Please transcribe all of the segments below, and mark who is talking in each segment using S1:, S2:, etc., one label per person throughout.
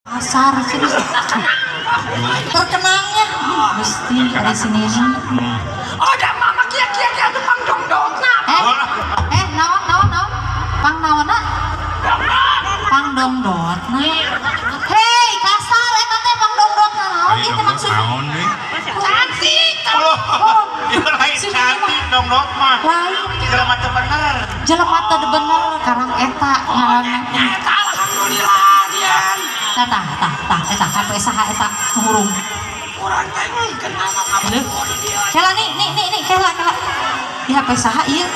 S1: Kasar serius. Terkenangnya Gusti dari sini.
S2: Oh, da mama kia-kia kia tuh pang dongdotna.
S1: Naon naon naon? Pang naonna? Pang dongdotna. Hei, kasar eta teh pang dongdotna naon ieu teh maksudna?
S2: Cantik.
S3: Ieu lain cantik dongdot mah.
S1: Lain
S3: jelema teu bener.
S1: Jelema teu bener karang eta ngaranna.
S2: Eta alhamdulillah dian.
S1: Tah tah tah eta HP saha eta hurung.
S2: Urang teh kenal mah.
S1: Kela nih nih nih nih kela kela. Di HP saha ieu?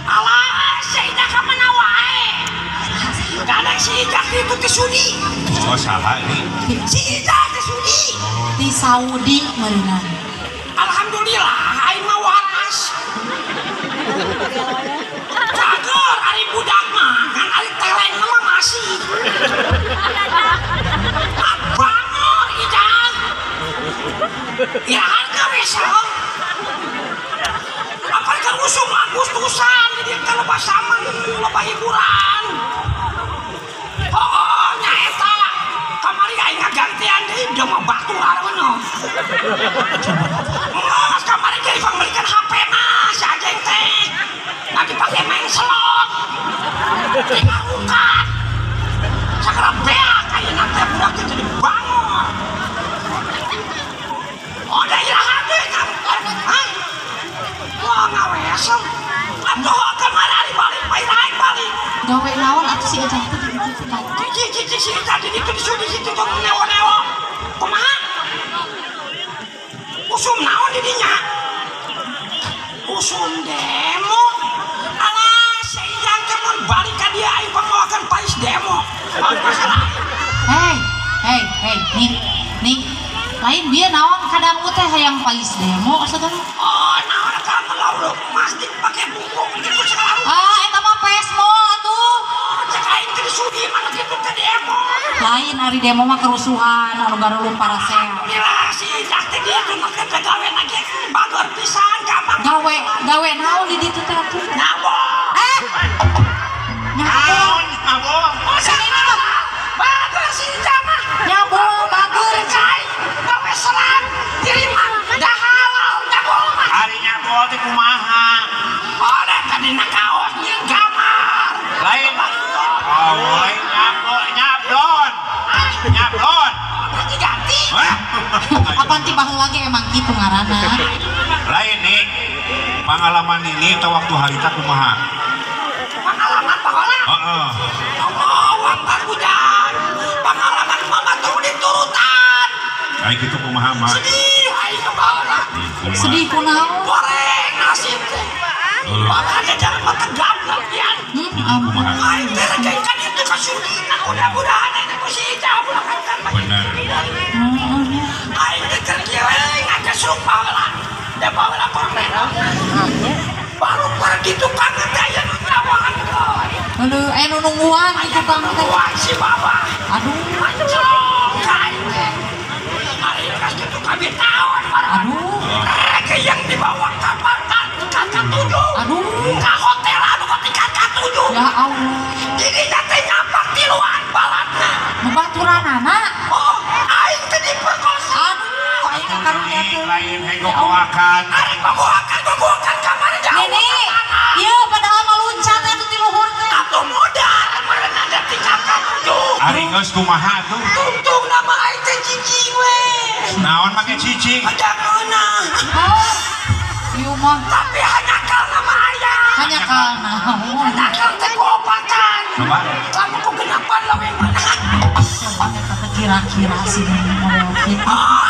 S2: Alah, si Ijak ka mana wae? Kadang si Ijak itu di Saudi.
S3: Oh, salah ini.
S2: Si Ijak di Saudi.
S1: Di Saudi meureunan.
S2: Alhamdulillah, aing mah waras. Cageur ari budak mah, kan ari teleng mah masih. Bangor Ijak. Ya harga we saha. Apalagi kan usum Agustusan, jadi kan loba saman, loba hiburan. Oh, nya eta. Kamari aing ngagantian deui dia mah baturan meuno. Mas kamari ge dipangmeulikeun HP mah si Ajeng teh. Lagi pake main slot. Tinggal rukat. Sagala beak ayeuna teh budak teh jadi bangor. Oh, da iraha deui kan. Hah? Wah, ngawesem. Atuh kamari ari balik bae naik balik.
S1: Gawe naon atuh si Ejang teh di ditu teh.
S2: Cici si Ejang di ditu di Saudi situ tuh newo-newo. Kumaha? Usum naon di dinya? Usum demo. Alah, si Ejang teh mun balik ka dieu aing pangmawakeun pais demo. Masalah.
S1: Hei, hei, hei, nih, nih. Lain bieu naon kadang teh hayang pais demo sagala.
S2: Oh, naon ka lalu masjid pake bungkung gitu segala.
S1: Ah, eta mah pesmol atuh.
S2: Oh, cek aing teh di Saudi mana kitu teh demo.
S1: Lain ari demo mah kerusuhan anu garulung parasea.
S2: Alhamdulillah si Ijak teh dieu mah teh gawe lagi bageur pisan gampang.
S1: Gawe, gawe naon di ditu teh atuh?
S2: Nyabo.
S1: Eh. Nyabo.
S3: Nyabo.
S2: Oh, si ini mah bageur si Ijak mah.
S1: Nyabo bageur.
S2: Gawe selang diriman dah halal nyabo mah.
S3: Ari nyabo teh kumaha?
S2: Oh, da tadi na kaos nyeun gamar.
S3: Lain. Oh, lain nyabo nyablon. Nyablon.
S2: Berarti ganti.
S1: Apaan ti baheula ge emang kitu ngaranna.
S3: Lain nih. Pengalaman ini atau waktu harita kumaha?
S2: Pengalaman baheula?
S3: Heeh.
S2: Oh, waktu hujan. Pengalaman mama tuh diturutan.
S3: Ai kitu kumaha mah?
S2: Sedih aing ke baheula.
S1: Sedih kunaon?
S2: Goreng nasib teh. Makanya jangan mata gablek pian. Aing teh rek kan itu ka Saudi. Nah, mudah-mudahan aing ku si Ijak ulah kan.
S3: Bener.
S2: Aing teh keur kieu we ngagesruk baheula. Da baheula korek. Baru pergi tukang teh aya nu nyawangan.
S1: Aduh, aya nu nungguan di tukang teh.
S2: Nungguan si Baba.
S1: Aduh,
S2: anjlok ka aing teh. Ari kas kitu kabeh taon.
S1: Aduh.
S2: Rek yang dibawa kapal tingkat ke-7.
S1: Aduh.
S2: Ka hotel anu ka tingkat ke-7.
S1: Ya Allah.
S2: Jadi teh nyapak tiluan balatna.
S1: Babaturanana.
S2: Oh, aing teh diperkosa.
S1: Aduh, aing karunya teh.
S3: Lain hego koakan.
S2: Ari koakan kamari jauh.
S1: Nini, ieu padahal mah luncat atuh ti luhur teh.
S2: Atuh modar meureun ada tingkat ke-7.
S3: Ari geus kumaha tuh?
S2: Tungtung nama aing teh cicing we.
S3: Naon make cicing?
S2: Kajangeunah.
S1: Oh. Ieu mah
S2: tapi hanya kal nama ayah.
S1: Hanya kal naon?
S2: Hanya kal teh kuopatan.
S3: Coba.
S2: Lamun ku genapan leuwih mana?
S1: Coba eta teh kira-kira sih model kitu.
S2: Oh,